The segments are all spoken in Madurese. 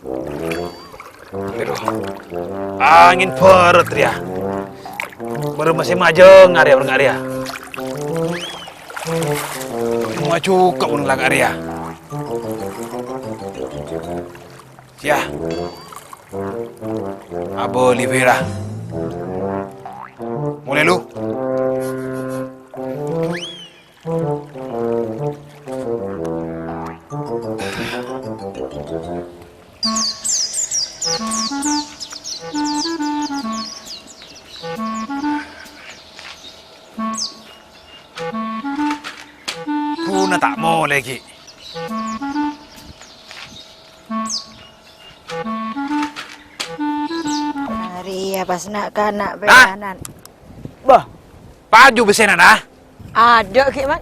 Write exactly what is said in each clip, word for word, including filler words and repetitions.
Aduh. Angèn bârât rèya. Bârâmma sè majâng arèya, orèng arèya. Maju ka orèng lang arèya. Yâ. Abâli bhârâ. Molè, lu. Buna ta' molè, ghi'. Arèya pas na'-kana' pèranan. Bâh, paju bessèna, nah. Adâ' ghi', Man.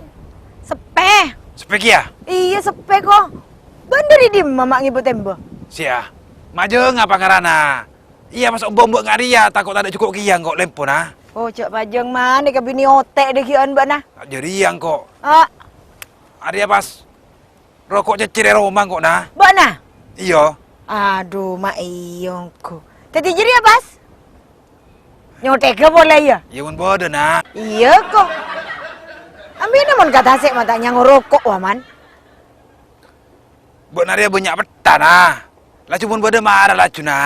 Seppè. Seppè kèya? Iyâ, seppè, ko. Bân dâri dimma ma' ngèbâ tèmbâ? Siya, majâng apa ngarana? Iyâ, pas omba'-omba' nga' rèya, tako' tadâ' jhuko' kèya engko' lèmpona. Oh, jhâ' pajâng manè ka binè otè' dâggi'ân bâ'na. Jârèya engko'. Ah. Arèya pas roko' cèccèr è roma engko', na. Bâ'na? Iyâ. Adhu, ma' iyâ engko'. Dhâddhi jârèya pas? Nyothèghâ polè, iyâ? Iyâ, mon bâdâ, na. Iyâ, ko. Ambina mon ka tasè' ma' ta' nyango roko', wa, Man. Bâ'na rèya bânnya' pettana. Laju mon bâdâ mara lajuna.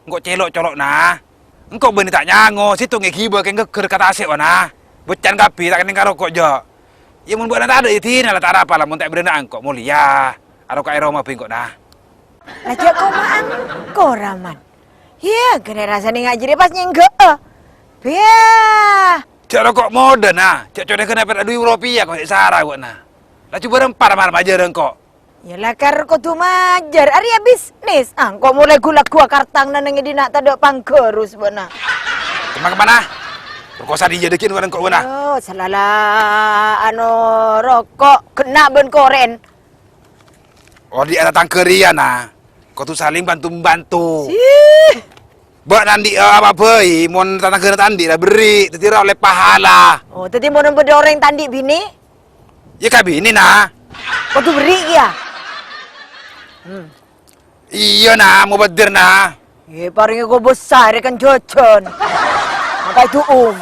Engko' cèlo' colo'na. Engko' bânnè ta' nyango, sèttongnga èghibâ kèng ghâgghâr ka tasè' wana. Bâcca'an kabbhi ta' kennèng ka roko' jâ'. Iyâ mon bâ'na tadâ' iyâ dinala ta' arapa la mon ta' èbârâna engko' molèya. Aroko'a è roma bhâi engko' na. La jâ' koma engko' ra, Man. Iyâ, ghânèka rassana nga' jârèya pas nyèngghâ'â. Bâ. Jâ' roko' modâna, jâ' codhâghâna pèra' dhu èbu ropèya ko' sè sara bâ'na. Laju bârâmpa ra mar majârâ engko'. Yâ, lakar kodhu majâr, arèya bisnis. Engko' molaè ghu-lagghuwâ kartang nèng è dinna' tadâ' pangghârus bâ'na. Kemma-kemmana? Perkosa dhiyâ dâggi'ân bâ'na engko' bâ'na. Oh, salala, ano, roko', ghenna' bân korèn. Odi'â tatangghâ rèya, na. Kodhu saling bantu-membantu. Sih. Bâ'na andi'â apa bhâi, mon tatangghâna ta' andi' la berri', dhâddhi ra ollè pahala. Oh, dhâddhi mon bâdâ orèng ta' andi' binè? Iyâ, kabinè, na. Kodhu berri' kèya? Hmm. Iyâ, na, mobâdir, na. Yâ, parèngè kobâsa, rè kan jhâjhân. Maka du'um.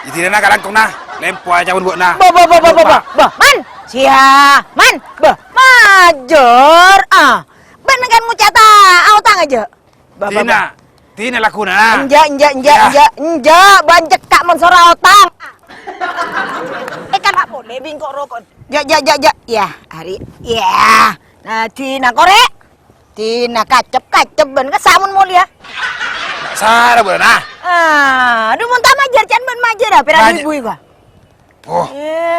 Idirana kalangkong, na. Lèmpo acaon bâ'na. Bâ, bâ, bâ, bâ, bâ, bâ. Bâ, Man. Siya, Man. Bâ, majâr, ah. Bân kan ngoca' ta' aotang jâ'. Bâ, bâ, bâ. Dina. Dina lagghuna. Enjâ', enjâ', enjâ', enjâ', enjâ', bân cekka' mon soro aotang. È, kana' polè bingko' roko'. Jâ', jâ', jâ', jâ'. Yâ, arè. Yâ. Nah, dina korè'. Dina kacep-kacep bân ka samun molèya. Sara bâ'na. Ah, adhu, mon ta' majâr, can bân majâr, ah, pèra' dhu èbu, ka? Oh,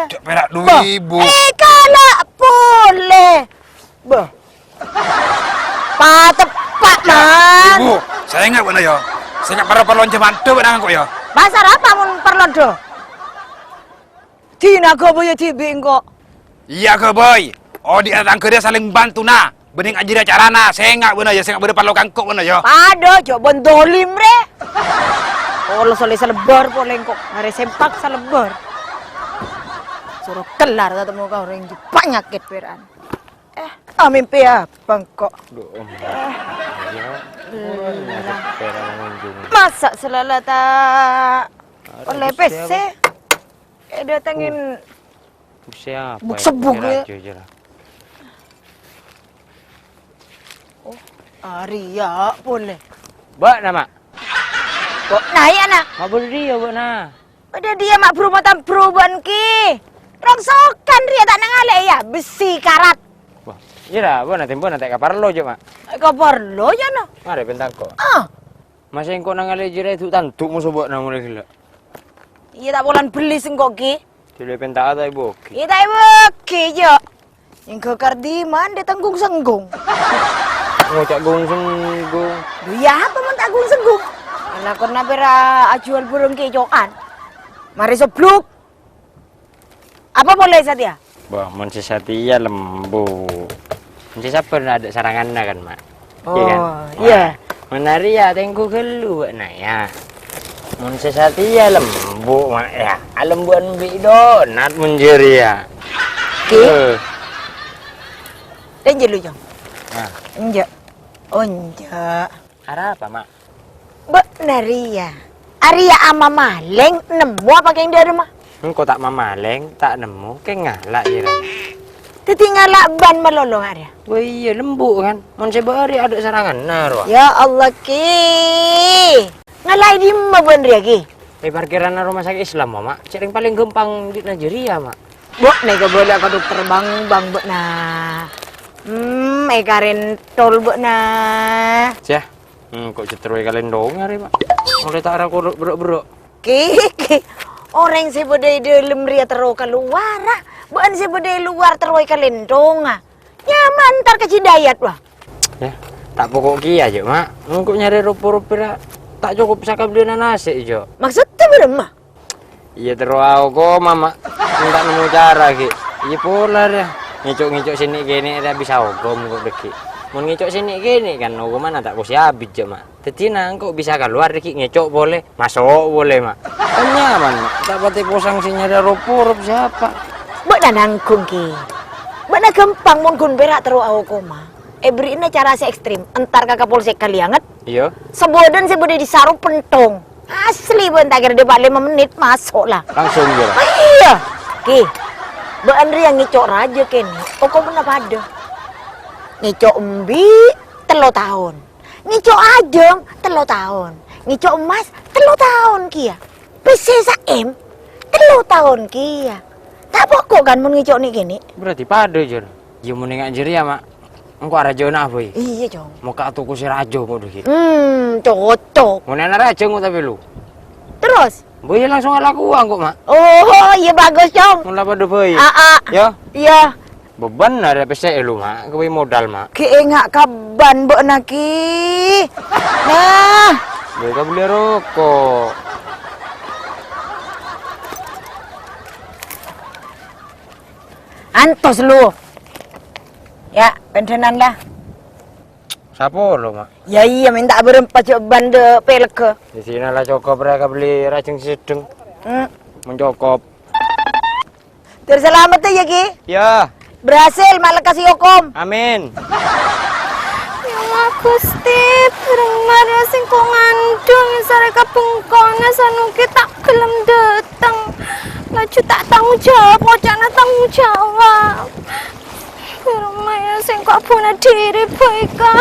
cè' pèra' dhu èbu. Eh, kala' polè. Bâ. Pateppa', Man. Ibu, sènga' bâ'na, yâ. Sènga' parlo-parlo jhâ' mandhâ bâ'na engko', yâ. Pasar apa mon parlo, dhu? Dina ghâbâyâ dhibi' engko'. Iyâ, ghâbây. Odi'â tatangghâ rèya saling bantuna. Bânnè ajâriyâ carana, sènga' bâ'na, yâ, sènga' bâdâ parlo ka engko' bâ'na, yâ. Padâ, jhâ' bân dolim, rè. Polos ollè salebbâr polè engko'. Arè sempak salebbâr. Soro kellar tatemmo ka orèng panyakèt pèra'an. Eh, ah, mimpi apa engko'? Duh, Om. Eh. Masa' sè la la ta' ollè pèssè? Eh, datengin Buk siapa ya? Buk sebuk ya. Raja aja lah. Oh, arèya polè. Bâ'na, Ma'. Kok naik, anak? Ma' bâdâ dhiyâ, bâ'na. Bâdâ dhiyâ, Ma', bru mata bru bân ki. Rongsokan rèya ta' nangalè ya, besi karat. Wah, iyâ ra, bâ'na tempo nanti ka parlo, Jo, Ma'. Ka parlo, ya, no? Mare, bentang kok. Ah. Masè engko' nangalè jârèya du-tandu moso bâ'na molaè ghellâ'. Iyâ, ta' polan belli sengko' ki. Dilè pènta'a ta' èbâghi. Iyâ, ta' èbâghi, Jo. Èngghâ kardhi mandhâ tanggung-senggung. Ngoca' gung-senggung. Lho, iyâ apa mon ta' gung-senggung? Alakonna pèra' ajhuwâl bhurung keco'an. Marè sobluk. Apa polè satèya? Wah, mon sè satèya lembu. Mon sè sabbhân adâ' saranganna kan, Ma'? Oh, iyâ kan? Iyâ. Wah, mon arèya tèngghu ghâllu bâ'na, ya. Mon sè satèya lembu, Ma', ya. Alembuwân bi' donat mon jârèya. Ki? Eh. Dânjâ lu, Jong. Nah. Enjâ'. Onja'. Arapa, Ma'? Bâ'na rèya. Arèya amamalèng, nemmo apa kèng dâ'remma? Engko' ta' mamalèng, ta' nemmo, kèng ngala' iyâ, ra. Dhâddhi ngala' bân malolo arèya. Wah, iyâ, lembu', kan? Mon sè bâri' adâ' saranganna, rowa. Ya Allah, Ki. Ngala' è dimma bâ'na rèya, Ki? È parkiranna rumah sakit Islam, Ma'. Cèrèng palèng ghâmpang dina jârèya, Ma'. Bo', nèka bâlâ ka dokter bang-bang bâ'na. Hmm, èkarèntol bâ'na. Cè', engko' cè' terro èkalèndhonga rè, Ma'. Molaè ta' ra koro' berro'-berro'. Ki, ki. Orèng sè bâdâ è dâlem rèya terro kalowara. Bâ'na sè bâdâ è lowar terro èkalèndhonga. Nyaman entar ka Hidayat, wah. Yâ, ta' poko' kèya, Jo', Ma'. Engko' nyarè ropo-ropo ra ta' cokop sakabbhiyânna nasè', Jo'. Maksoddhâ bârâmma? Iyâ, terro aokoma, Ma'. Mon ta' nemmo cara, ghi'. Iyâ, pola, rè. Ngèco'-ngèco' sè nè'-kènè' rè bisa okom, engko' dhâggi'. Mon ngèco' sè nè'-kènè' kan okomanna ta' kosè abit, Jo', Ma'. Dhâddhina engko' bisa kalowar, dhâggi' ngèco' polè, maso' polè, Ma'. Kan nyaman, Ma'. Ta' patè posang sè nyarè ropo-ropo sapa. Bâ'na nangghung, Ki. Bâ'na ghâmpang mon ghun pèra' terro aokoma. Èberri'na cara sè èkstrèm, entar ka Kapolsek Kalianget. Iyâ. Sabâdhân sè bâdâ è dhisa rowa pentong. Asli, bâ'na ta' kèra dâpa' lèma mennit, maso' la. Langsung, iyâ. Iyâ. Ki, bâ'na rèya ngèco' rajâ kènè', okomanna padâ. Ngèco' embi', tello taon. Ngèco' ajâm, tello taon. Ngèco' emmas, tello taon kèya. Pèssè sa-M, tello taon kèya. Ta' poko' kan mon ngèco' nè'-kènè'? Berarti padâ, Jur. Iyâ, mon enga' jârèya, Ma'. Engko' arajâna, Boy. Iyâ, Cong. Mokka' toko sè rajâ, kok, dhâggi'. Hmm, cocok. Mon ana' rajâ, engko' tapè lu. Terros? Boy, langsung alakowa, engko', Ma'. Oh, iyâ, bagus, Cong. Mon la padâ, Boy. Aa. Yâ? Iyâ. Beban arè pèssè lu, Ma'. Kowe modal, Ma'. Ghi' enga' kabbhi bâ'na, Ki. Nah. Boy, kabelliyâ roko'. Antos lu. Yâ, pendhânan la. Sapolo, Ma'? Yâ iyâ, mènta bârâmpa jhâ' bân dâ' pèlègghâ. Di sini la cokop rè kabelli rajâ sè seddheng. Hmm. Mon cokop. Terros salamet yâ, Ki? Yâ. Berhasil, ma' lekkas èokom. Amin. Ya Allah, Gusti, bârâmma rèya sèngko' ngandhung, sarè ka bengkona Sanuki ta' gelem dâteng. Laju ta' tanggung jawab, ngoca'na tanggung jawab. Bârâmma yâ sèngko' bunuh diri, Boy, ka.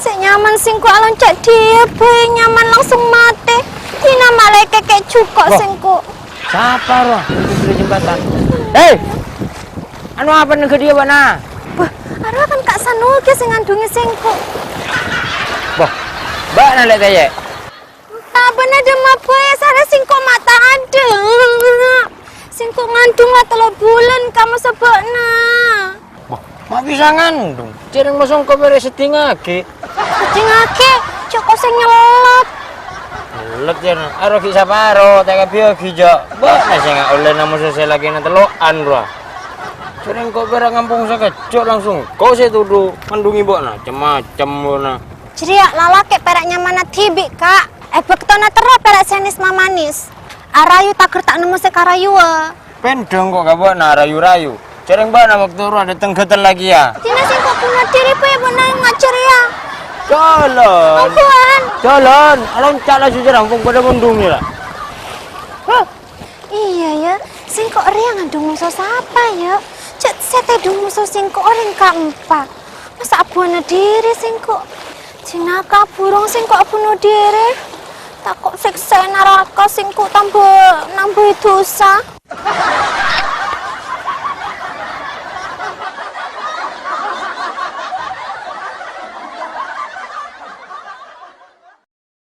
Sè nyaman sèngko' alonca' dhiyâ, Boy, nyaman langsung matè. Dina malaè kèkè' jhuko' sèngko'. Sapa rowa? Di jembatan. Hei! Anu apa neng ghâdhiyâ bâ'na? Bâh, arowa kan Ka' Sanuki sè ngandhungè sèngko'. Bâh, bâ'na lè' tèyè'. Tabâna dâmma bhâi sarè sèngko' mata adâ'. Sèngko' ngandhung la tello bulân ka moso bâ'na. Bâh, ma' bisa ngandhung? Jhâreng moso engko' pèrè' seddhingngaghi. Seddhingngaghi? Jhâ' kosèng nyellot. Nyellot yâ, na. Aro ghi' saparo, ta' èkabbhiyâghi, jhâ'. Bâ'na sè nga' ollèna moso sè lakèna tello'an, rowa. Jhâreng engko' pèrè' ngampong sakejjhâ' langsung. Engko' sè todhu ngandhungè bâ'na, cem-macem bâ'na. Jârèya lalakè' pèra' nyamana dhibi', Ka'. È bâktona terro pèra' sènès mamanis. Arayu taghâr ta' nemmo sè karayuwâ. Pendhâng ko' ka bâ'na rayu-rayu. Jhâreng bâ'na bâkto rowa dâteng ghâtella kèya. Dina sèngko' bunuh diri, bhâi, bâ'na nga' jârèya. Jalan. Ampon. Jalan. Alonca' laju jhâreng, pong padâ mondhung yâ, ra. Hah? Iyâ, yâ. Sèngko' rèya ngandhung moso sapa, yâ? Jhâ' sè tèdhung moso sèngko' orèng kaempa. Masa' bunuh diri sèngko'? Jinaka burung sèngko' bunuh diri. Tako' sèksa'è naraka sèngko' tambâ nambâi dhusa.